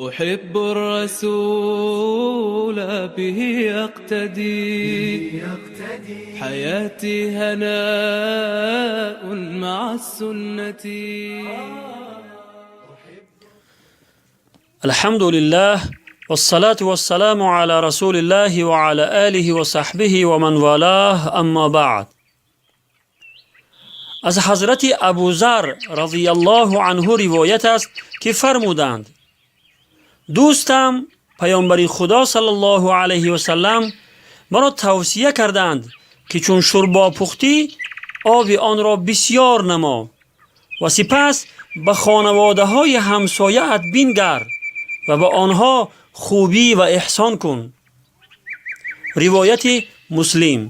أحب الرسول به أقتدي حياتي هناء مع السنة. الحمد لله والصلاة والسلام على رسول الله وعلى آله وصحبه ومن والاه، أما بعد. Аз ҳазрати Абузар разияллоҳу анҳу ривоят аст, ки фармуданд: дӯстам паёмбари Худо саллаллоҳу алайҳи васаллам маро тавсия карданд, ки чун шӯрбо пухтӣ, оби онро бисьёр намо ва сипас ба хонаводаҳои ҳамсояат бингар ва ба онҳо хубӣ ва эҳсон кун. Ривояти Муслим.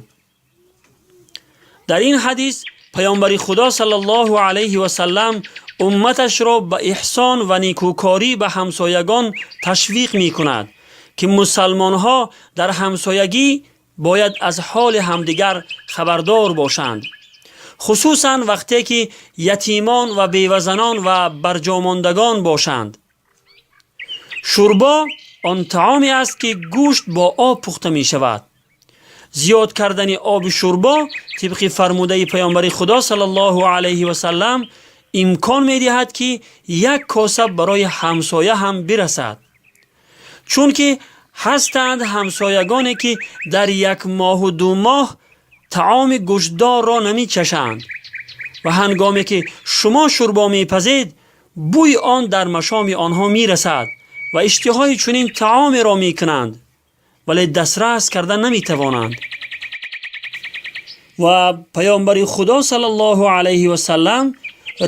Дар ин ҳадис паёмбари Худо саллаллоҳу алайҳи васаллам умматашро ба эҳсон ва некӯкорӣ ба ҳамсоягон ташвиқ мекунад, ки мусалмонҳо дар ҳамсоягӣ бояд аз ҳоли ҳамдигар хабардор бошанд, хусусан вақте ки ятимон ва бевазанон ва барҷомондагон бошанд. Шӯрбо он таоме аст, ки гӯшт бо об пухта мешавад. Зиёд кардани оби шӯрбо тибқи фармудаи паёмбари Худо саллаллоҳу алайҳи васаллам имкон медиҳад, ки як коса барои ҳамсоя ҳам бирасад, чунки ҳастанд ҳамсоягоне, ки дар як моҳу 2 моҳ таоми гӯштдорро намечашанд ва ҳангоме ки шумо шӯрбо мепазед, бӯи он дар машоми онҳо мерасад ва иштиҳои чунин таомеро мекунанд, вале дастрас карда наметавонанд. Ва паёмбари Худо саллаллоҳу алайҳи васаллам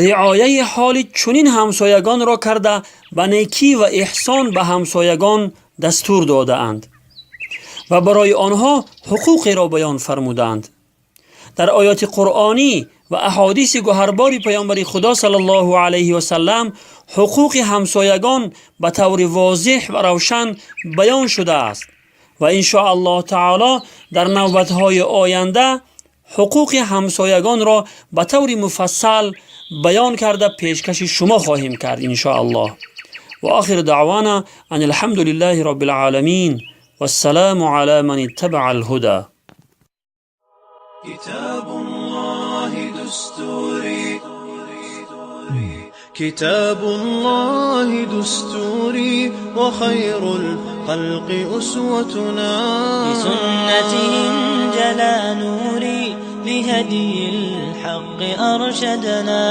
риояи ҳоли чунин ҳамсоягонро карда, ба некӣ ва эҳсон ба ҳамсоягон дастур додаанд ва барои онҳо ҳуқуқеро баён фармуданд. Дар оёти қуръонӣ ва аҳодиси гуҳарбори паёмбари Худо саллаллоҳу алайҳи васаллам ҳуқуқи ҳамсоягон ба таври возеҳ ва равшан баён шудааст ва иншоаллоҳ таоло дар навбатҳои оянда ҳуқуқи ҳамсоягонро ба таври муфассал баён карда пешкаши шумо хоҳем кард, иншоаллоҳ. Ва охиру даъвана ан алҳамду лиллаҳи роббил оламин, вассаламу ала ман иттабаа алҳуда. كتاب الله دستوري، كتاب الله دستوري، وخير الخلق أسوتنا. بسنته انجلى نوري، لهدي الحق أرشدنا.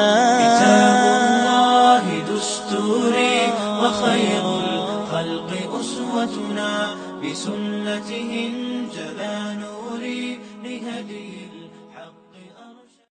كتاب الله دستوري، وخير الخلق أسوتنا، بسنته انجلى نوري، لهدي